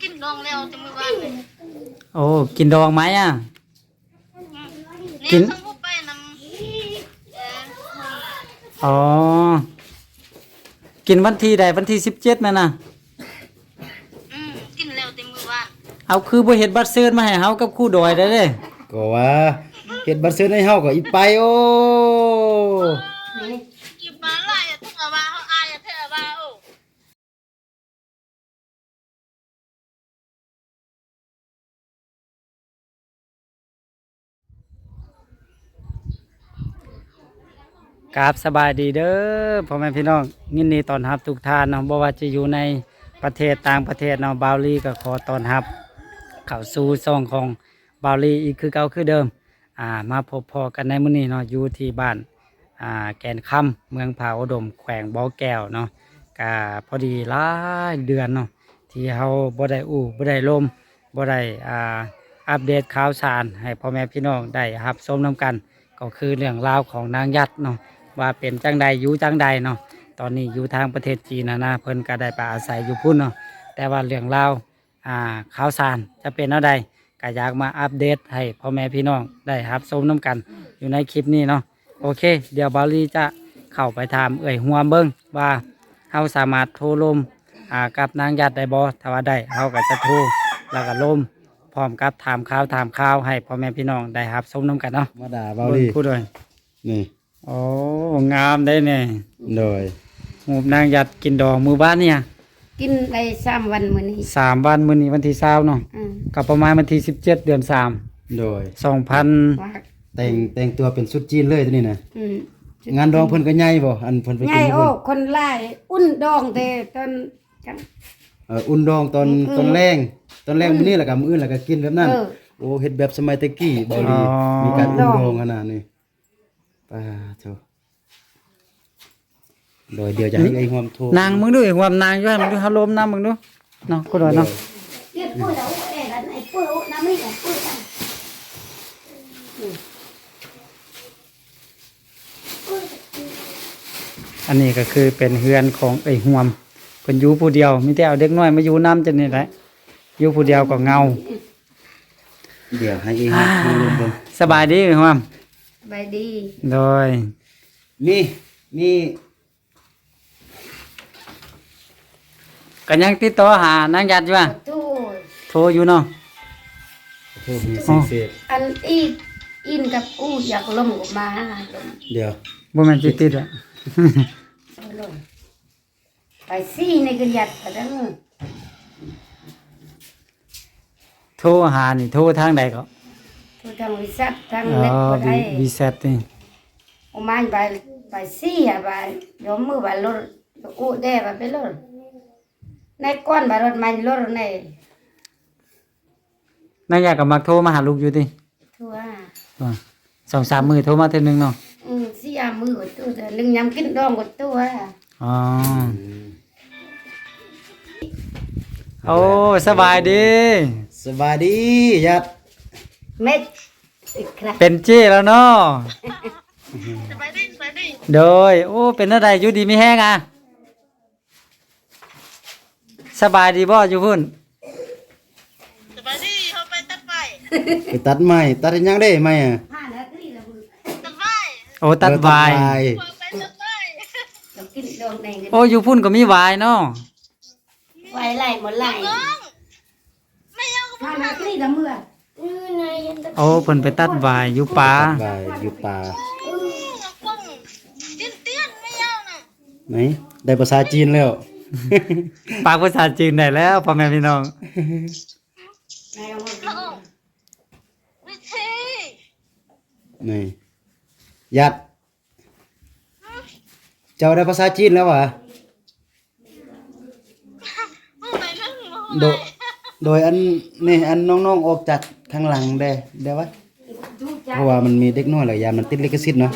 ກິນດອງແລ້ວແຕ່ມື້ວານນີ້. ໂອ້ ກິນດອງໃໝ່ອະ? ອືມ ນີ້ ກິນ ເຂົາໄປນຳ ເອີ ອໍ ກິນວັນທີໃດ? ວັນທີສິບເຈັດແມ່ນນະ? ອືມ ກິນແລ້ວແຕ່ມື້ວານ. ເອົາ ຄືບໍ່ເຮັດບັດເຊີນມາໃຫ້ເຮົາກັບຄູດອຍໄດ້ເດ້? ກໍວ່າເຮັດບັດເຊີນໃຫ້ເຮົາກໍອີກໄປ. ໂອ້ ໂອ້ຍ ກິນປາຫຼາຍແທ້ວ່າ ເຮົາອາຍແທ້ວ່າ. ໂອ້ ກາບສະບາຍດີເດີພໍ່ແມ່ພີ່ນ້ອງ, ຍິນດີຕ້ອນຮັບທຸກທ່ານເນາະ, ບໍ່ວ່າຈະຢູ່ໃນປະເທດຕ່າງປະເທດເນາະ, ບ່າວລີກໍຂໍຕ້ອນຮັບເຂົ້າສູ່ຊ່ອງຂອງບ່າວລີອີກຄືເກົ່າຄືເດີມ. ອ່າ ມາພົບພໍ້ກັນໃນມື້ນີ້ເນາະ ຢູ່ທີ່ບ້ານ ອ່າ ແກ່ນຄຳ ເມືອງຜາອຸດົມ ແຂວງບໍ່ແກ້ວເນາະ. ກະພໍດີຫຼາຍເດືອນເນາະ ທີ່ເຮົາບໍ່ໄດ້ອູ່ ບໍ່ໄດ້ລົມ ບໍ່ໄດ້ ອ່າ ອັບເດດຂ່າວສານໃຫ້ພໍ່ແມ່ພີ່ນ້ອງໄດ້ຮັບຊົມນຳກັນ, ກໍຄືເລື່ອງລາວຂອງນາງຍັດເນາະ ວ່າເປັນຈັ່ງໃດ ຢູ່ຈັ່ງໃດເນາະ. ຕອນນີ້ຢູ່ທາງປະເທດຈີນຫັ້ນນະ ເພິ່ນກໍໄດ້ໄປອາໄສຢູ່ພຸ້ນເນາະ, ແຕ່ວ່າເລື່ອງລາວ ອ່າ ຂ່າວສານຈະເປັນແນວໃດ ກໍຢາກມາອັບເດດໃຫ້ພໍ່ແມ່ພີ່ນ້ອງໄດ້ຮັບຊົມນຳກັນຢູ່ໃນຄລິບນີ້ເນາະ. ໂອເຄ ດຽວບ່າວລີຈະເຂົ້າໄປຖາມເອື້ອຍຮ່ວມເບິ່ງວ່າເຮົາສາມາດໂທລົມ ອ່າ ກັບນາງຍັດໄດ້ບໍ່? ຖ້າວ່າໄດ້ ເຮົາກໍຈະໂທ ແລ້ວກໍລົມ ພ້ອມກັບຖາມຂ່າວ ຖາມຂ່າວໃຫ້ພໍ່ແມ່ພີ່ນ້ອງໄດ້ຮັບຊົມນຳກັນເນາະ. ມາດາບ່າວລີ ເບິ່ງຜູ້ດອຍ ນີ້ ໂອ້ ງາມເດ້ນີ້. ໂດຍ ຮູບນາງຍັດກິນດອງມື້ວານນີ້ ກິນໄດ້ສາມວັນມື້ນີ້ ສາມວັນ ມື້ນີ້ວັນທີຊາວເນາະ. ອືມ ກໍປະມານວັນທີສິບເຈັດ ເດືອນສາມ ໂດຍ ສອງພັນ ວ່າ ແຕ່ງ ແຕ່ງຕົວເປັນຊຸດຈີນເລີຍຕົວນີ້ນະ. ອືມ ງານດອງເພິ່ນກໍໃຫຍ່ບໍ່? ອັນເພິ່ນໄປກິນຢູ່ພຸ້ນ ໂອ້ ຄົນຫຼາຍ ອຸ່ນດອງແຕ່ຕອນ ເອີ ອຸ່ນດອງຕອນ ອືມ ຕອນແລງ ຕອນແລງ ອືມ ມື້ນີ້ ແລ້ວກໍມື້ອື່ນ ແລ້ວກໍກິນແບບນັ້ນ. ເອີ ໂອ້ ເຮັດແບບສະໄໝແຕ່ກີ້ ບ່າວລີ ອຸ່ນດອງ ມີການອຸ່ນດອງຂະໜາດນີ້. ປາໂທ ໂດຍ ດຽວຈະໃຫ້ເອື້ອຍຮ່ວມໂທ ນັ່ງເບິ່ງດູ ເອື້ອຍຮ່ວມນັ່ງຢູ່ຫັ້ນເບິ່ງດູ ເຮົາລົມນຳເບິ່ງດູເນາະ ຄຸນດອຍເນາະ. ໂດຍ ອັນນີ້ກໍຄືເປັນເຮືອນຂອງເອື້ອຍຮ່ວມ ເພິ່ນຢູ່ຜູ້ດຽວ ມີແຕ່ເອົາເດັກນ້ອຍມາຢູ່ນຳຈັ່ງນີ້ແຫຼະ ຢູ່ຜູ້ດຽວກໍເຫງົາ. ດຽວໃຫ້ອີ່ຫາ ອ່າ ເຮົາລົງເບິ່ງ. ສະບາຍດີເອື້ອຍຮ່ວມ. ສະບາຍດີ. ໂດຍ ມີ ມີ ກໍຍັງຕິດຕໍ່ຫານາງຍັດຢູ່ຫວາ? ໂທ ໂທຢູ່ເນາະ. ໂທມີ ອໍ ເສດ ອັນອີກ ອິນກັບອູຢາກລົມກໍມາ ດຽວ ບໍ່ແມ່ນຊິຕິດອະ. ໄປຊີ້ໃນກະຢັດກະເດີ ໂທຫານີ້ໂທທາງໃດເກາະ? ໂທທາງວີແຊັດ ທາງ ອໍ ເນັດບໍ່ໄດ້ ວີ ວີແຊັດນີ້. ໂອມາຍ ໄປ ໄປຊີ້ ໄປ ຍົມມື ໄປລົດ ອູແດ່ ໄປລົດ ໃນກ່ອນ ໄປລົດ ມາລົດ ໃນ ນາງຢາກໍມັກໂທມາຫາລູກຢູ່ຕິ? ໂທຫາ ວ່າ ສອງສາມມື້ໂທມາເທື່ອໜຶ່ງເນາະ. ອືມ ສີ່ຫ້າມື້ກໍໂທເທື່ອໜຶ່ງ ຍາມກິນດອງກໍໂທຫາ. ອໍ ອືມ ໂອ້ ສະບາຍດີ. ສະບາຍດີຍາດ ເມັດ ເປັນເຈ້ແລ້ວເນາະ. ສະບາຍດີ ສະບາຍດີ. ໂດຍ ໂອ້ ເປັນແນວໃດ ຢູ່ດີມີແຮງອະ? ສະບາຍດີບໍ່ຢູ່ພຸ້ນ? ສະບາຍດີ ເຮົາໄປຕັດໄມ້ ໄປຕັດໄມ້ ຕັດເຮັດຫຍັງເດ້ໄມ້ອະ? ຕັດຫວາຍ ໂອ້ ຕັດຫວາຍ ເອີ ຕັດຫວາຍ ໄປຕັດໄມ້. ໂອ້ ຢູ່ພຸ້ນກໍມີຫວາຍເນາະ. ຫວາຍຫຼາຍບໍ່ຫຼາຍ ໂອ້ ເພິ່ນໄປຕັດຫວາຍຢູ່ປ່າ ຕັດຫວາຍຢູ່ປ່າ. ໄດ້ພາສາຈີນແລ້ວ ປາກພາສາຈີນໄດ້ແລ້ວ ພໍ່ແມ່ພີ່ນ້ອງ. ນີ້ ຍັດ ເຈົ້າໄດ້ພາສາຈີນແລ້ວຫວາ? ໂດ ໂດຍ ອັນນີ້ ອັນນ້ອງໆອອກຈາກທາງຫຼັງແດ່ ໄດ້ຫວາ? ເພາະວ່າມັນມີເດັກນ້ອຍຫຼາຍຢ່າງ ມັນຕິດລິຂະສິດເນາະ.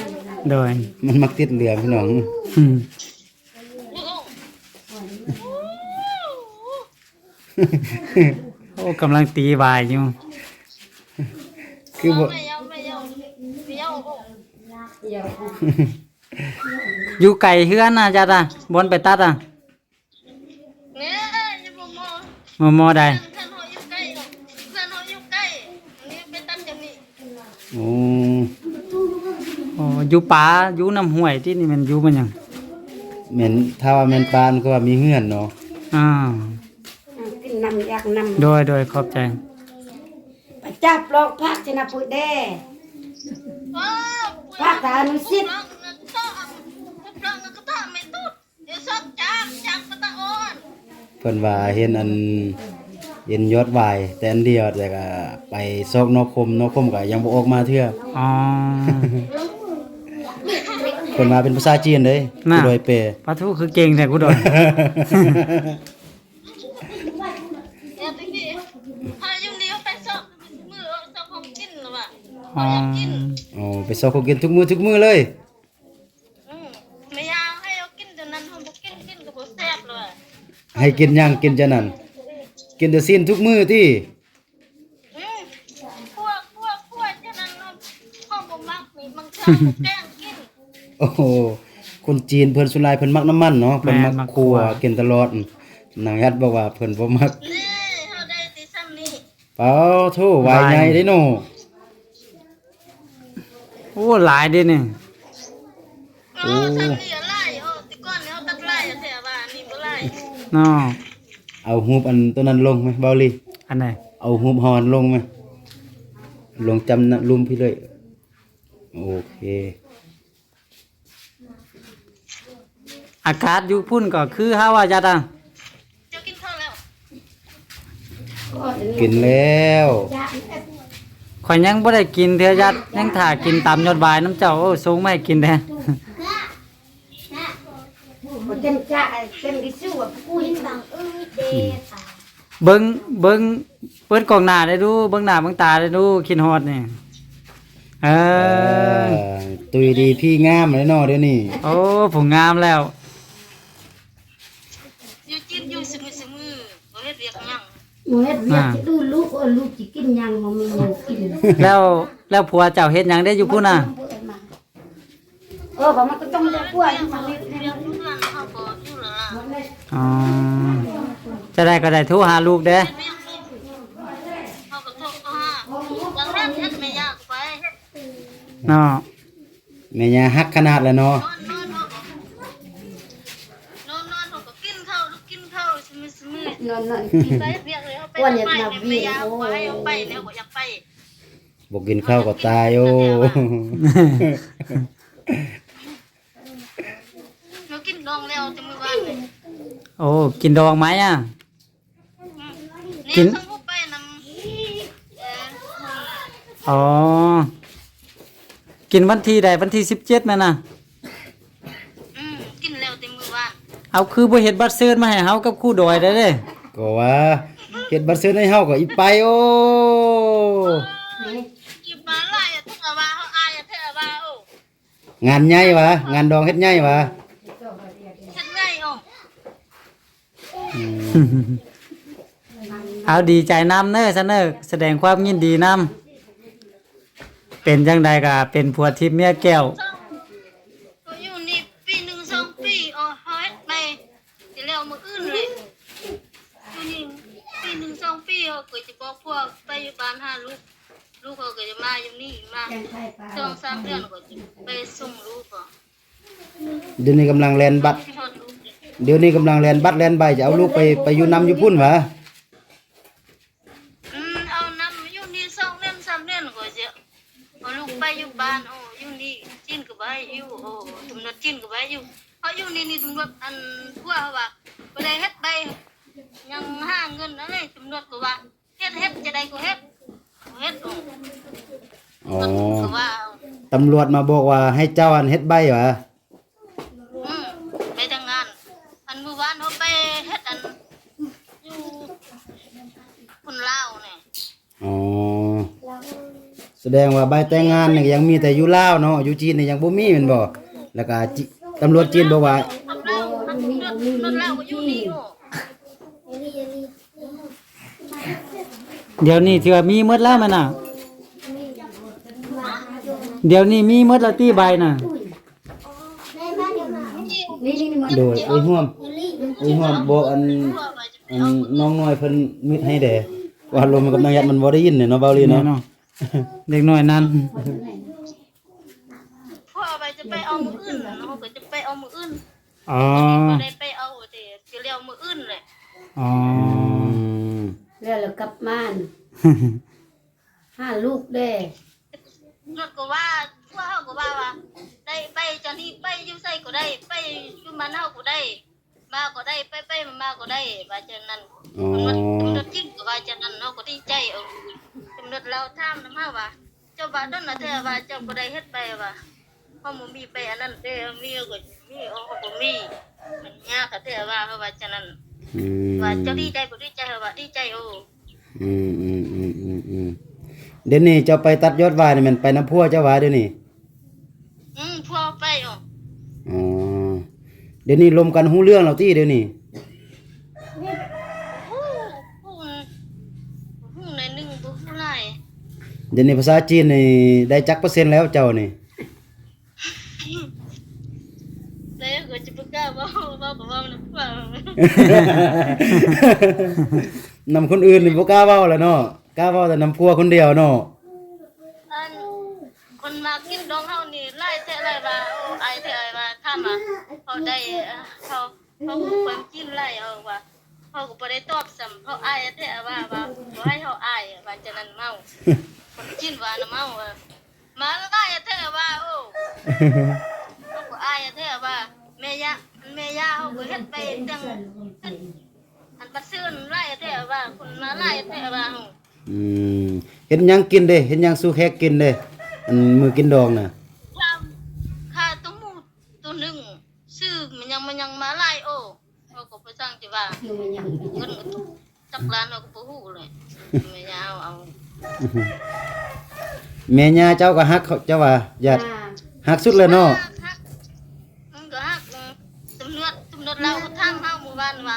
ໂດຍ ມັນມັກຕິດເລື່ອງພີ່ນ້ອງ. ອືມ ໂອ້ ກຳລັງຕີຫວາຍຢູ່ ຄືບໍ່ ຢູ່ໄກເຮືອນນະ ຈັດອະ ບ່ອນໄປຕັດອະ. ແມ່ນ ຢູ່ບໍ່ມໍ່ ບໍ່ມໍ່ໃດ? ໂອ້ ໂອ້ ຢູ່ປ່າ ຢູ່ນຳຫ້ວຍຕິ ນີ້ແມ່ນຢູ່ມັນຫຍັງ? ແມ່ນ ຖ້າວ່າແມ່ນປ່າ ມັນກໍວ່າມີເຮືອນເນາະ. ອາ ກິນນ້ຳ ຢາກນ້ຳ. ໂດຍ ໂດຍ ຂອບໃຈ. ໄປຈັບລອກຜັກຊິນະປຸ້ຍເດ້. ຜັກອະນຸສິດ. ເພິ່ນວ່າເຫັນອັນ ເຫັນຍອດຫວາຍແຕ່ອັນດຽວ ແຕ່ກະໄປຊອກໜໍ່ຂົມ ໜໍ່ຂົມກະຍັງບໍ່ອອກມາເທື່ອ. ອໍ ເພິ່ນວ່າເປັນພາສາຈີນເດ້ ນະ ຄູດອຍແປ. ປາທູ ຄືເກັ່ງແທ້ຄູດອຍ. ເອີ ຢູ່ນີ້ເຮົາໄປຊອກມື້ ຊອກຂອງກິນລະວ່າ ອໍ ຢາກກິນ. ອໍ ໄປຊອກຂອງກິນທຸກມື້ ທຸກມື້ເລີຍ. ອືມ ແມ່ຍ່າໃຫ້ເຮົາກິນຕົວນັ້ນ ເຮົາບໍ່ກິນ ກິນກໍບໍ່ແຊບເລີຍ. ໃຫ້ກິນຫຍັງ? ກິນແຕ່ນັ້ນ ກິນແຕ່ຊີ້ນທຸກມື້ຕິ? ອືມ ຂົ້ວ ຂົ້ວ ຂົ້ວຈະນັ້ນ ເຮົາ ເຮົາບໍ່ມັກນີ້ ບາງເທື່ອກໍແກງກິນ. ໂອ້ໂຫ ຄົນຈີນເພິ່ນສ່ວນຫຼາຍເພິ່ນມັກນ້ຳມັນເນາະ ເພິ່ນມັກ ແມ່ນ ໝາກຂົ້ວ ຂົ້ວກິນຕະຫຼອດ. ນາງຍັດບອກວ່າເພິ່ນບໍ່ມັກ. ນີ້ ເຮົາໄດ້ແຕ່ຊ່ຳນີ້. ປາໂທ ຫວາຍໃຫຍ່ເດ້ເນາະ. ໂອ້ ຫຼາຍເດ້ນີ້. ໂອ້ ຊ່ຳນີ້ຫຼາຍ. ໂອ້ ແຕ່ກ່ອນນີ້ເຮົາຕັກຫຼາຍແທ້ວ່າ ອັນນີ້ບໍ່ຫຼາຍເນາະ. ເອົາຮູບອັນໂຕນັ້ນລົງໄໝ ເບົາລີ? ອັນໃດ? ເອົາຮູບເຮົາອັນລົງໄໝ? ລົງຈຳນະລຸ່ມພີ້ເລີຍ. ໂອເຄ. ອາກາດຢູ່ພຸ້ນກໍຄືເຮົາວ່າຈັດອະ. ເຈົ້າກິນເຂົ້າແລ້ວ? ກິນແລ້ວ. ຂ້ອຍຍັງບໍ່ໄດ້ກິນເທື່ອ ຍັດ ຍັງຖ້າກິນຕຳຍອດຫວາຍນຳເຈົ້າ. ໂອ້ ສົ່ງມາໃຫ້ກິນແດ່. ບໍ່ເຕັມຈະ ເຕັມທີ່ສຸດ. ເບິ່ງ ເບິ່ງ ເປີດກ້ອງໜ້າໄດ້ດູ ເບິ່ງໜ້າເບິ່ງຕາໄດ້ດູ ຄິດຮອດນີ້. ເອີ ເອີ ຕຸ້ຍດີພີງາມແລ້ວເນາະດຽວນີ້. ໂອ້ ຜູ້ງາມແລ້ວ. ຢູ່ຈີນຢູ່ສະມື້ໆ ບໍ່ເຮັດວຽກຫຍັງ. ບໍ່ເຮັດວຽກ ອ່າ ຊິດູລູກ ເອີ ລູກຊິກິນຫຍັງ ບໍ່ມີຫຍັງກິນ. ແລ້ວ ແລ້ວຜົວເຈົ້າເຮັດຫຍັງເດ້ຢູ່ພຸ້ນນະ? ເອີ ກໍມັນກໍຕ້ອງໄດ້ກວດ ມັນເຮັດໃຫ້ມັນ. ອໍ ຈະໄດ້ກໍໄດ້ໂທຫາລູກເດ້. ເຮົາກໍໂທຫາ ບາງເທື່ອແມ່ຍ່າກໍໄປເນາະ. ແມ່ຍ່າຮັກຂະໜາດແຫຼະເນາະ. ນອນ ນອນ ເຮົາກໍ ນອນ ນອນ ເຮົາກໍກິນເຂົ້າ ລູກກິນເຂົ້າ ສະມື້ ສະມື້. ນອນ ນອນ ກິນ ໄປວຽກເລີຍ ເຮົາໄປ ໄປ ແມ່ຍ່າບໍ່ໃຫ້ເຮົາໄປ ເຮົາກໍຢາກໄປ. ບໍ່ກິນເຂົ້າກໍຕາຍ. ໂອ້ ເຮົາກິນດອງແລ້ວແຕ່ມື້ວານນີ້. ໂອ້ ກິນດອງໄໝອະ? ອືມ ກິນ ນີ້ເຮົາໄປນຳ ອໍ ກິນວັນທີໃດ? ວັນທີສິບເຈັດແມ່ນນະ? ອືມ ກິນແລ້ວແຕ່ມື້ວານ. ເອົາ ຄືບໍ່ເຮັດບັດເຊີນມາໃຫ້ເຮົາກັບຄູດອຍໄດ້ເດ້? ກໍວ່າເຮັດບັດເຊີນໃຫ້ເຮົາກໍອີ່ໄປ. ໂອ້ ອີ່ປາຫຼາຍ ແທ້ວ່າເຮົາອາຍ ແທ້ວ່າ. ໂອ້ ງານໃຫຍ່ຫວາ? ງານດອງເຮັດໃຫຍ່ຫວາ? ເຮັດໃຫຍ່. ໂອ້ ອືມ ເອົາ ດີໃຈນຳເນີ ຊະເນີ ສະແດງຄວາມຍິນດີນຳ. ເປັນຈັ່ງໃດກໍເປັນຜົວທິບເມຍແກ້ວ. ຢູ່ນີ້ປີໜຶ່ງສອງປີ ເຮົາເຮັດໃໝ່ ຊິແລ້ວມື້ອື່ນເລີຍ. ຢູ່ນີ້ປີໜຶ່ງສອງປີ ເຮົາກໍຈະບອກພວກໄປຢູ່ບ້ານຫາລູກ. ລູກເຂົາກໍຈະມາຢູ່ນີ້ ມາສອງສາມເດືອນກໍຈະໄປສົ່ງລູກ. ດຽວນີ້ກຳລັງແລ່ນບັດ ດຽວນີ້ກຳລັງແລ່ນບັດແລ່ນໃບ ຈະເອົາລູກໄປ ໄປຢູ່ນຳຢູ່ພຸ້ນຫວາ? ອືມ ເອົານຳຢູ່ນີ້ສອງເດືອນສາມເດືອນກໍຈະເອົາລູກໄປຢູ່ບ້ານ. ໂອ້ ຢູ່ນີ້ຈີນກໍບໍ່ໃຫ້ຢູ່. ໂອ້ ຕຳຫຼວດຈີນກໍບໍ່ໃຫ້ຢູ່. ເຮົາຢູ່ນີ້ ນີ້ຕຳຫຼວດ ອັນ ຜົວເຮົາວ່າບໍ່ໄດ້ເຮັດໃບ ຍັງຫາເງິນອັນນີ້ ຕຳຫຼວດກໍວ່າ ເຮັດ ເຮັດຈະໄດ້ກໍເຮັດ ເຮັດ. ອໍ ຕຳຫຼວດມາບອກວ່າໃຫ້ເຈົ້າອັນເຮັດໃບຫວາ? ອືມ ໄປແຕ່ງງານ. ອັນມື້ວານເຮົາໄປເຮັດອັນຢູ່ຄົນລາວນີ້. ອໍ ສະແດງວ່າໃບແຕ່ງງານນີ້ຍັງມີແຕ່ຢູ່ລາວເນາະ ຢູ່ຈີນນີ້ຍັງບໍ່ມີແມ່ນບໍ່? ແລ້ວກໍຈີ ຕຳຫຼວດຈີນບອກວ່າ ຕຳຫຼວດ ຕຳຫຼວດລາວກໍຢູ່ນີ້. ໂອ້ ດຽວນີ້ຖືວ່າມີໝົດແລ້ວແມ່ນນະ? ດຽວນີ້ມີໝົດແລ້ວຕິໃບນະ? ໂດຍ ໂອ້ຍ ຮ່ວມ ໂອ້ຍ ຮ່ວມ ບອກອັນ ອັນນ້ອງນ້ອຍເພິ່ນມິດໃຫ້ແດ່ ວ່າລົມກັບນາງຍັດມັນບໍ່ໄດ້ຍິນເນາະ ເບົາລີເນາະ. ແມ່ນເນາະ. ເດັກນ້ອຍນັ້ນ ພໍ່ວ່າຈະໄປເອົາມື້ອື່ນ ເຮົາກໍຈະໄປເອົາມື້ອື່ນ. ອໍ ບໍ່ໄດ້ໄປເອົາແຕ່ຊິແລ້ວມື້ອື່ນແຫຼະ. ອໍ ອືມ ແລ້ວ ແລ້ວກັບມາ ຫາລູກແດ່. ລົດກໍວ່າ ພວກເຮົາກໍວ່າ ວ່າ ໄດ້ໄປຈາກນີ້ ໄປຢູ່ໃສກໍໄດ້ ໄປຢູ່ບ້ານເຮົາກໍໄດ້ ມາກໍໄດ້ ໄປໆມາໆກໍໄດ້ ວ່າຈັ່ງນັ້ນ. ອໍ ຕຳຫຼວດ ຕຳຫຼວດຈີນກໍວ່າຈັ່ງນັ້ນ ເຮົາກໍດີໃຈ. ເອີ ຕຳຫຼວດລາວຖາມນຳເຮົາວ່າ ເຈົ້າວ່າດົນນະແທ້ວ່າເຈົ້າບໍ່ໄດ້ເຮັດໄປວ່າ ເຮົາບໍ່ມີໄປອັນນັ້ນເດ້ ເຮົາມີເຮົາກໍມີ ເຮົາບໍ່ມີ ມັນຍາກກະແທ້ວ່າ ເຮົາວ່າຈັ່ງນັ້ນ. ອືມ ວ່າເຈົ້າດີໃຈບໍ່ດີໃຈ ເຮົາວ່າດີໃຈ. ໂອ້ ອືມໆໆໆໆ ດຽວນີ້ເຈົ້າໄປຕັດຍອດຫວ້ານີ້ແມ່ນໄປນຳຜົວເຈົ້າຫວາດຽວນີ້? ອືມ ຜົວໄປ. ໂອ້ ອໍ ດຽວນີ້ລົມກັນຮູ້ເລື່ອງແລ້ວຕິດ ດຽວນີ້? ຮູ້ ຮູ້ ຮູ້ໜ້ອຍໜຶ່ງ ບໍ່ຮູ້ຫຼາຍ. ດຽວນີ້ພາສາຈີນນີ້ໄດ້ຈັກເປີເຊັນແລ້ວເຈົ້ານີ້? ແຕ່ກໍຈະບໍ່ກ້າເວົ້າ ເວົ້າກໍເວົ້ານຳຜົວ ນຳຄົນອື່ນນີ້ບໍ່ກ້າເວົ້າແລ້ວເນາະ ກ້າເວົ້າແຕ່ນຳຜົວຄົນດຽວເນາະ. ອັນ ຄົນມາກິນດອງເຮົານີ້ຫຼາຍແທ້ຫຼາຍວ່າ ໂອ້ ອາຍແທ້ ອາຍວ່າ ຖາມວ່າເຮົາໄດ້ ເຮົາ ເຮົາຮູ້ຄວາມຈິງຫຼາຍ ເຮົາວ່າ ເຮົາກໍບໍ່ໄດ້ຕອບຊ້ຳ ເຮົາອາຍແທ້ວ່າ ວ່າບໍ່ໃຫ້ເຮົາອາຍ ວ່າຈະນັ້ນເມົາ. ຄົນຈີນວ່ານະເມົາ ມາຫຼາຍແທ້ວ່າ ໂອ້ ເຮົາກໍອາຍແທ້ວ່າ ແມ່ຍ່າ ແມ່ຍ່າເຮົາກໍເຮັດໄປຕັ້ງ ອັນປະເຊີນຫຼາຍແທ້ວ່າ ຄົນມາຫຼາຍແທ້ວ່າ. ອືມ ເຮັດຫຍັງກິນເດ້ ເຮັດຫຍັງສູ່ແຂກກິນເດ້ ອັນມື້ກິນດອງນະ? ຂ້າ ຂ້າຕົ້ມໝູໂຕໜຶ່ງ ຊື້ມາຫຍັງມາຫຍັງມາຫຼາຍ ໂອ້ ເຮົາກໍບໍ່ຊ່າງຈະວ່າ ເງິນກໍຈັກລ້ານເຮົາກໍບໍ່ຮູ້ແຫຼະ ແມ່ຍ່າເຮົາເອົາ. ແມ່ຍ່າເຈົ້າກໍຮັກເຈົ້າວ່າ ຢາກ ອ່າ ຮັກສຸດແລ້ວເນາະ. ຮັກ ມັນກໍຮັກ ເອີ ຕຳຫຼວດ ຕຳຫຼວດລາວກໍຖາມເຮົາມື້ວານວ່າ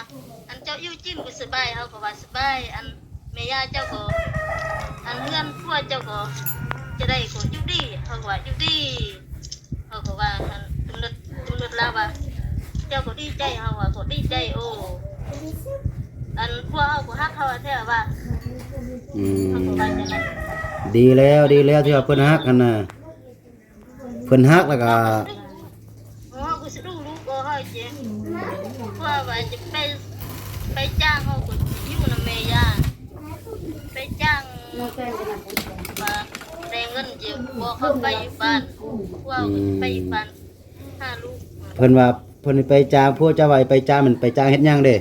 ອັນເຈົ້າຢູ່ຈີນກໍສະບາຍ? ເຮົາກໍວ່າສະບາຍ. ອັນແມ່ຍ່າເຈົ້າກໍ ອັນເຮືອນຄົວເຈົ້າກໍຈະໄດ້ ກໍຢູ່ດີ? ເຮົາກໍວ່າຢູ່ດີ. ເຮົາກໍວ່າ ອັນຕຳຫຼວດ ຕຳຫຼວດລາວວ່າ ເຈົ້າກໍດີໃຈ? ເຮົາວ່າກໍດີໃຈ. ໂອ້ ອັນຜົວເຮົາກໍຮັກເຮົາແທ້ວ່າ. ອືມ ເຮົາກໍວ່າຈັ່ງນັ້ນ. ດີແລ້ວ ດີແລ້ວທີ່ວ່າເພິ່ນຮັກຫັ້ນນະ. ເພິ່ນຮັກແລ້ວກໍ ເຮົາກໍສະດຸ້ງລູກບໍ່ເຮົາເຈັບ ເພາະວ່າຈະໄປ ໄປຈ້າງ ເຮົາກໍຢູ່ນຳແມ່ຍ່າ ໄປຈ້າງວ່າໄດ້ເງິນຈະບອກເຮົາໄປຢູ່ບ້ານ ພວກເຮົາກໍໄປຢູ່ບ້ານຫາລູກ. ເພິ່ນວ່າ ເພິ່ນໄປຈ້າງ ພວກເຈົ້າວ່າໄປຈ້າງ ມັນໄປຈ້າງເຮັດຫຍັງເດ້?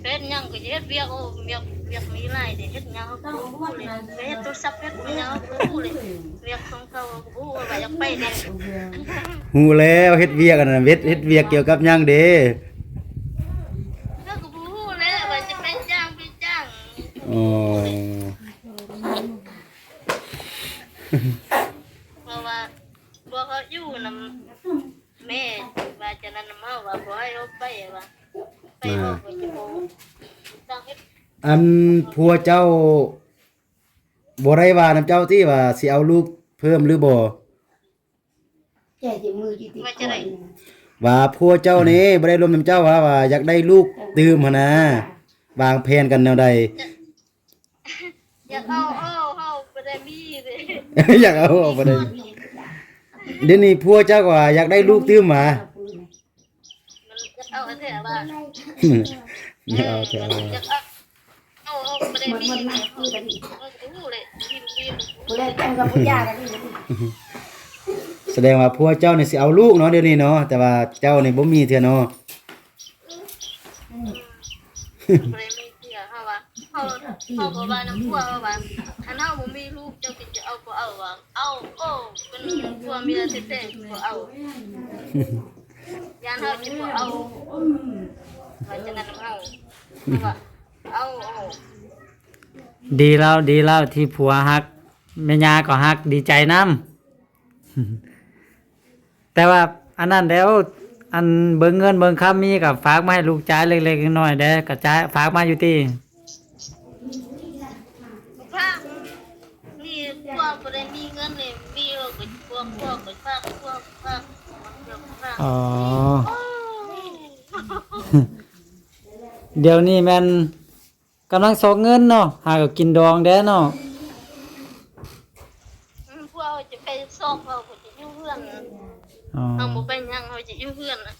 ເຮັດຫຍັງກໍເຮັດວຽກ. ໂອ້ ວຽກ ວຽກມີຫຼາຍເດ້ ເຮັດຫຍັງເຮົາກໍບໍ່ຮູ້ເລີຍ ໄປເຮັດໂທລະສັບ ເຮັດຫຍັງເຮົາກໍບໍ່ຮູ້ເລີຍ ວຽກຂອງເຂົາເຮົາກໍບໍ່ຮູ້ວ່າຢາກໄປເດ້. ຮູ້ແລ້ວ ເຮັດວຽກອັນນັ້ນ ເຮັດ ເຮັດວຽກກ່ຽວກັບຫຍັງເດ້? ເຮົາກໍບໍ່ຮູ້ແຫຼະວ່າຈະໄປຈ້າງ ໄປຈ້າງ. ອໍ ເພາະວ່າ ພວກເຮົາຢູ່ນຳແມ່ ວ່າຈະນັ້ນນຳເຮົາ ວ່າບໍ່ໃຫ້ເຮົາໄປ ວ່າໄປເຮົາກໍຈະບໍ່ຕ້ອງເຮັດ. ອັນຜົວເຈົ້າບໍ່ໄດ້ວ່ານຳເຈົ້າຕິ ວ່າຊິເອົາລູກເພີ່ມຫຼືບໍ່? ວ່າຈະໄດ້ ວ່າຜົວເຈົ້ານີ້ບໍ່ໄດ້ລົມນຳເຈົ້າ ວ່າ ວ່າຢາກໄດ້ລູກຕື່ມຫັ້ນນະ ວາງແຜນກັນແນວໃດ? ຢາກເອົາ ເອົາ ເຮົາບໍ່ໄດ້ມີເດ້ ຢາກເອົາ ເອົາບໍ່ໄດ້. ດຽວນີ້ຜົວເຈົ້າກໍວ່າຢາກໄດ້ລູກຕື່ມຫວາ? ມັນຢາກເອົາແທ້ວ່າ ຢາກເອົາແທ້ວ່າ ຢາກເອົາ ເອົາ ເອົາບໍ່ໄດ້ມີເດ້ ເຮົາກໍບໍ່ຮູ້ເລີຍ. ສະແດງວ່າຜົວເຈົ້ານີ້ຊິເອົາລູກເນາະ ດຽວນີ້ເນາະ ແຕ່ວ່າເຈົ້ານີ້ບໍ່ມີເທື່ອເນາະ. ອືມ ບໍ່ໄດ້ມີເທື່ອ ເຮົາວ່າ ເຮົາ ເຮົາກໍວ່ານຳຜົວເຮົາວ່າ ຄັນເຮົາບໍ່ມີລູກ ເຈົ້າຊິເອົາບໍ່ເອົາວ່າ ເອົາ. ໂອ້ ເປັນຜົວເມຍແທ້ໆກໍເອົາ ຢ້ານເຮົາຊິບໍ່ເອົາ ວ່າຈັ່ງນັ້ນນຳເຮົາ ເຮົາວ່າເອົາ. ໂອ້ ດີແລ້ວ ດີແລ້ວທີ່ຜົວຮັກ ແມ່ຍ່າກໍຮັກ ດີໃຈນຳ. ແຕ່ວ່າອັນນັ້ນແຫຼະ ອັນເບິ່ງເງິນເບິ່ງຄຳມີກໍຝາກມາໃຫ້ລູກຊາຍເລັກໆນ້ອຍໆແດ່ ກໍຈາຍ ຝາກມາຢູ່ຕິ? ຝາກ ນີ້ພວກບໍ່ໄດ້ມີເງິນເລີຍ ມີກໍພວກ ພວກກໍຝາກ ພວກຝາກ ພວກຝາກ. ອໍ ດຽວນີ້ແມ່ນ ກຳລັງຊອກເງິນເນາະ ຫາກໍກິນດອງແດ່ເນາະ. ອໍ ເຮົາບໍ່ໄປຫຍັງ ເຮົາຈະຢູ່ເຮືອນນະ.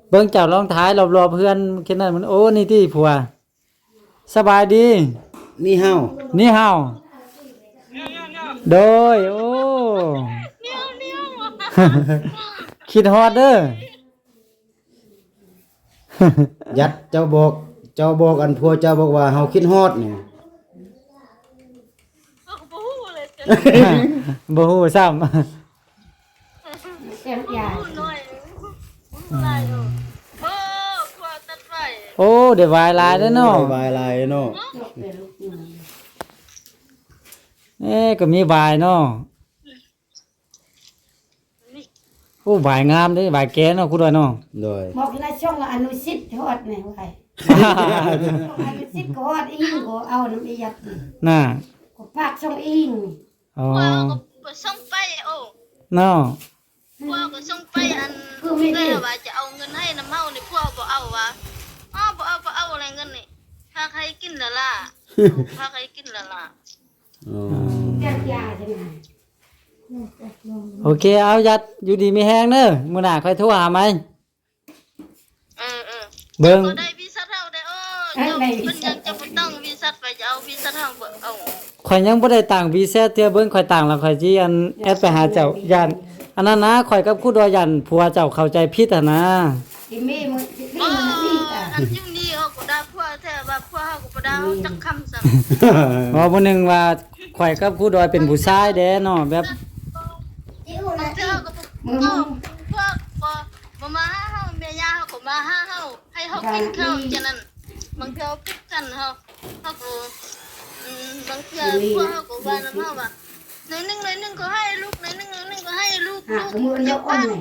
ເບິ່ງເຈົ້າລອງຖ່າຍລອບໆເຮືອນ ເຂດນັ້ນມັນ ໂອ້ ນີ້ຕິຜົວ. ສະບາຍດີ. ນີ້ເຮົາ ນີ້ເຮົາ. ໂດຍ ໂອ້ ຄິດຮອດເດີ. ຍັດ ເຈົ້າບອກ ເຈົ້າບອກອັນຜົວເຈົ້າບອກວ່າເຮົາຄິດຮອດນີ້. ເຮົາກໍບໍ່ຮູ້ເລີຍ ບໍ່ຮູ້ຊ້ຳ. ແກ້ວຢາ ອືມ ໂອ້ ຜົວຕັດໄວ້. ໂອ້ ໄດ້ຫວາຍຫຼາຍເດ້ເນາະ. ໂອ້ ໄດ້ຫວາຍຫຼາຍເນາະ. ເອີ ກໍມີຫວາຍເນາະ. ໂອ້ ຫວາຍງາມເດ້ ຫວາຍແກ່ເນາະ ຄູດອຍເນາະ. ໂດຍ ບອກໃນຊ່ອງອະນຸສິດຮອດແນ່ຫວາຍ. ອະນຸສິດກໍຮອດອີ່ຫຍັງກໍເອົານຳອີ່ຫຍັງນະ ກໍພາກຊ່ອງອີ່ຫຍັງ. ອໍ ພວກເຮົາກໍບໍ່ສົ່ງໄປ. ໂອ້ ເນາະ ພວກເຮົາກໍສົ່ງໄປ ອັນ ຄືມີ ແຕ່ວ່າຈະເອົາເງິນໃຫ້ນຳເຮົານີ້ ພວກເຮົາບໍ່ເອົາວ່າ. ອໍ ບໍ່ເອົາ ບໍ່ເອົາແລ້ວເງິນນີ້ ພາກໃຫ້ກິນລະລະ ພາກໃຫ້ກິນລະລະ. ອໍ ໂອເຄ ເອົາ ຍັດ ຢູ່ດີມີແຮງເດີ ມື້ໜ້າຄ່ອຍໂທຫາໃໝ່. ເອີໆ ເບິ່ງ ບໍ່ໄດ້ວີຊາເຮົາໄດ້. ໂອ້ ເຈົ້າເປັນຫຍັງເຈົ້າບໍ່ຕັ້ງວີຊາໄປ ເຈົ້າເອົາວີຊາເຮົາບໍ່ເອົາ. ຂ້ອຍຍັງບໍ່ໄດ້ຕັ້ງວີແຊັດເທື່ອ ເບິ່ງຂ້ອຍຕັ້ງແລ້ວຂ້ອຍຊິ ອັນ ແອັດໄປຫາເຈົ້າ. ຢ້ານ ອັນນັ້ນນະ ຂ້ອຍກັບຄູດອຍຢ້ານຜົວເຈົ້າເຂົ້າໃຈຜິດຫັ້ນນະ. ອີ່ມີມື້ ອີ່ມີມື້ນີ້ກະ ອັນຢູ່ນີ້ເຮົາກໍດ່າຜົວແທ້ວ່າ ຜົວເຮົາກໍບໍ່ດ່າເຮົາຈັກຄຳຊ້ຳ. ບໍ່ ມື້ໜຶ່ງວ່າຂ້ອຍກັບຄູດອຍເປັນຜູ້ຊາຍເດ້ເນາະ ແບບ ບາງເທື່ອເຮົາກໍບໍ່ ບໍ່ ບໍ່ ບໍ່ມາຫາເຮົາ ແມ່ຍ່າເຮົາກໍມາຫາເຮົາ ໃຫ້ເຮົາກິນເຂົ້າຈັ່ງນັ້ນ. ບາງເທື່ອເຮົາຜິດກັນ ເຮົາ ເຮົາກໍ ອືມ ບາງເທື່ອພວກເຮົາກໍວ່ານຳເຮົາວ່າ ໜ້ອຍໜຶ່ງ ໜ້ອຍໜຶ່ງກໍໃຫ້ລູກ ໜ້ອຍໜຶ່ງ ໜ້ອຍໜຶ່ງກໍໃຫ້ລູກ ລູກ ເກັບບ້ານ ໃຫ້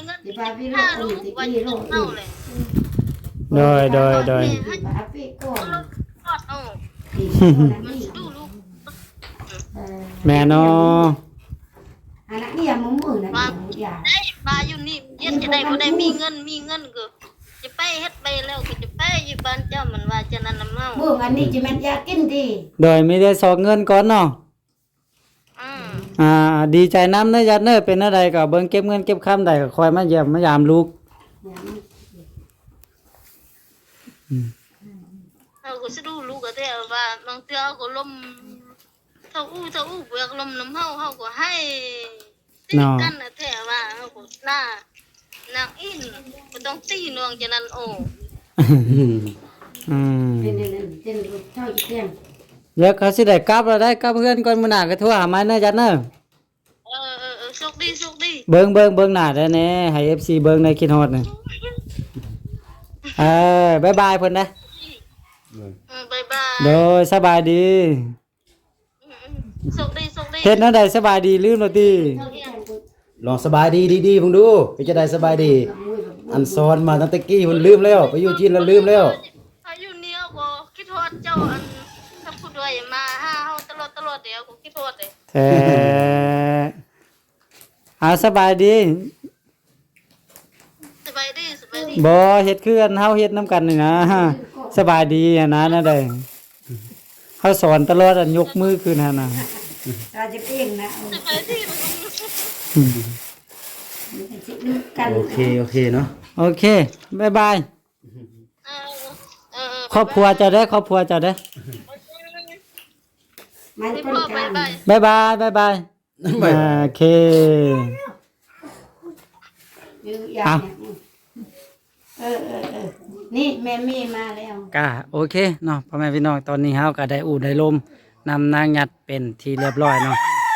ເງິນ ໃຫ້ລູກ ໄວ້ກິນເຂົ້າແຫຼະ. ໂດຍ ໂດຍ ໂດຍ ມັນດູລູກ ແມ່ນເນາະ. ອັນນັ້ນອີ່ຫຍັງ ມື້ນັ້ນ ວ່າ ອີ່ຫຍັງ ໄດ້ມາຢູ່ນີ້ ຮຽນຈະໄດ້ບໍ່ໄດ້ມີເງິນ ມີເງິນກໍຈະໄປເຮັດໄປແລ້ວ ກໍຈະໄປຢູ່ບ້ານເຈົ້າ ມັນວ່າຈັ່ງນັ້ນນຳເຮົາ. ມື້ອັນນີ້ຈະແມ່ນຢາກກິນຕິ. ໂດຍ ມີແຕ່ຊອກເງິນກ່ອນເນາະ. ອືມ ອ່າ ດີໃຈນຳເດີ ຍັດເດີ ເປັນແນວໃດກໍເບິ່ງເກັບເງິນເກັບຄຳໄດ້ ກໍຄ່ອຍມາຢ້ຽມມາຢາມລູກ. ອືມ ເຮົາກໍຊິດູລູກ ກໍແຕ່ວ່າບາງເທື່ອເຮົາກໍລົມ ເທົ່າອູ່ເທົ່າອູ່ບໍ່ຢາກລົມນຳເຮົາ ເຮົາກໍໃຫ້ ຕີກັນນະ ແທ້ວ່າເຮົາກໍໜ້າ ນາງອິນ ບໍ່ຕ້ອງຕີນ້ອງຈັ່ງນັ້ນ. ໂອ້ ອືມ ເປັນອັນນັ້ນ ເປັນເທົ່າອີກແລ້ວ. ດຽວເຂົາຊິໄດ້ກັບແລ້ວ ໄດ້ກັບເຮືອນກ່ອນ ມື້ໜ້າກໍໂທຫາໃໝ່ເດີ ຈັດເດີ. ເອີໆໆ ໂຊກດີ ໂຊກດີ. ເບິ່ງ ເບິ່ງ ເບິ່ງໜ້າແດ່ແນ່ ໃຫ້ເອັຟຊີເບິ່ງແດ່ ຄິດຮອດນະ. ເອີ ບາຍບາຍເພິ່ນເດີ. ເອີ ບາຍບາຍ. ໂດຍ ສະບາຍດີ. ອືມໆ ໂຊກດີ ໂຊກດີ. ເຮັດແນວໃດສະບາຍດີ ລືມແລ້ວຕິ? ລອງສະບາຍດີດີໆເບິ່ງດູ ເຮັດຈັ່ງໃດສະບາຍດີ? ອັນສອນມາຕັ້ງແຕ່ກີ້ມັນລືມແລ້ວ ໄປຢູ່ຈີນແລ້ວລືມແລ້ວ. ຖ້າຢູ່ນີ້ເຮົາກໍຄິດຮອດເຈົ້າ ອັນ ຖ້າຜູ້ດວຍມາຫາເຮົາຕະຫຼອດຕະຫຼອດເດ ເຮົາກໍຄິດຮອດເດ. ແທ້ ອາ ສະບາຍດີ. ສະບາຍດີ ສະບາຍດີ. ບໍ່ ເຮັດຄືອັນເຮົາເຮັດນຳກັນນີ້ນະ ສະບາຍດີຫັ້ນນະ ແນວໃດ ເຮົາສອນຕະຫຼອດ ອັນຍົກມືຂຶ້ນຫັ້ນນະ. ເຮົາຈະເປັນນະ ສະບາຍດີ. ອືມ ກັນ ໂອເຄ ໂອເຄເນາະ ໂອເຄ ບາຍບາຍ. ເອີ ເອີ ເອີ ຄອບຄົວເຈົ້າເດີ ຄອບຄົວເຈົ້າເດີ. ມາ ບາຍບາຍ ບາຍບາຍ. ໂອເຄ ເອີ ເອີ ເອີ ນີ້ແມ່ມີມາແລ້ວ. ກະໂອເຄເນາະ ພໍ່ແມ່ພີ່ນ້ອງ ຕອນນີ້ເຮົາກະໄດ້ອູ່ໄດ້ລົມນຳນາງຍັດເປັນທີ່ລຽບຮ້ອຍເນາະ.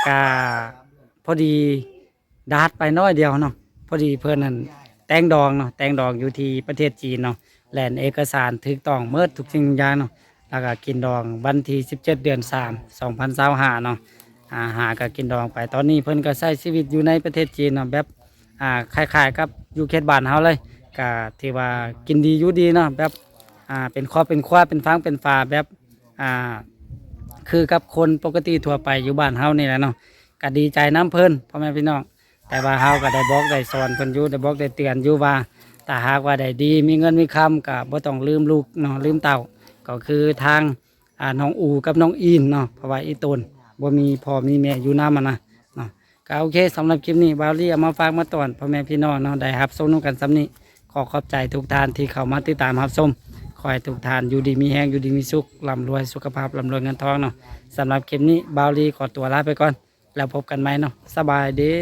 ກະພໍດີ ດາດໄປໜ້ອຍດຽວເນາະ ພໍດີເພິ່ນນັ້ນແຕ່ງດອງເນາະ ແຕ່ງດອງຢູ່ທີ່ປະເທດຈີນເນາະ ແລ່ນເອກະສານຖືກຕ້ອງໝົດທຸກສິ່ງທຸກຢ່າງເນາະ ແລ້ວກໍກິນດອງວັນທີສິບເຈັດ ເດືອນສາມ ສອງພັນຊາວຫ້າເນາະ. ອາ ຫາກໍກິນດອງໄປ ຕອນນີ້ເພິ່ນກໍໃຊ້ຊີວິດຢູ່ໃນປະເທດຈີນເນາະ ແບບ ອ່າ ຄ້າຍໆກັບຢູ່ເຂດບ້ານເຮົາເລີຍ ກໍຖືວ່າກິນດີຢູ່ດີເນາະ ແບບ ອ່າ ເປັນຄອບເປັນຄົວ ເປັນຟາງເປັນຝາ ແບບ ອ່າ ຄືກັບຄົນປົກກະຕິທົ່ວໄປຢູ່ບ້ານເຮົານີ້ແຫຼະເນາະ. ກໍດີໃຈນຳເພິ່ນ ພໍ່ແມ່ພີ່ນ້ອງ ແຕ່ວ່າເຮົາກໍໄດ້ບອກໄດ້ສອນເພິ່ນຢູ່ ໄດ້ບອກໄດ້ເຕືອນຢູ່ວ່າ ຖ້າຫາກວ່າໄດ້ດີ ມີເງິນມີຄຳ ກໍບໍ່ຕ້ອງລືມລູກເນາະ ລືມເຕົ້າ ກໍຄືທາງ ອ່າ ນ້ອງອູກັບນ້ອງອີນເນາະ ເພາະວ່າອີ່ຕົນບໍ່ມີພໍ່ມີແມ່ຢູ່ນຳຫັ້ນນະເນາະ. ກໍໂອເຄ ສຳລັບຄລິບນີ້ ບ່າວລີເອົາມາຝາກມາຕ້ອນພໍ່ແມ່ພີ່ນ້ອງເນາະ ໄດ້ຮັບຊົມນຳກັນສ່ຳນີ້. ຂໍຂອບໃຈທຸກທ່ານທີ່ເຂົ້າມາຕິດຕາມຮັບຊົມ. ຂໍໃຫ້ທຸກທ່ານຢູ່ດີມີແຮງ ຢູ່ດີມີສຸກ, ລ່ຳລວຍສຸຂະພາບ, ລ່ຳລວຍເງິນທອງເນາະ. ສຳລັບຄລິບນີ້ ບ່າວລີຂໍຕົວລາໄປກ່ອນ ແລ້ວພົບກັນໃໝ່ເນາະ. ສະບາຍດີ.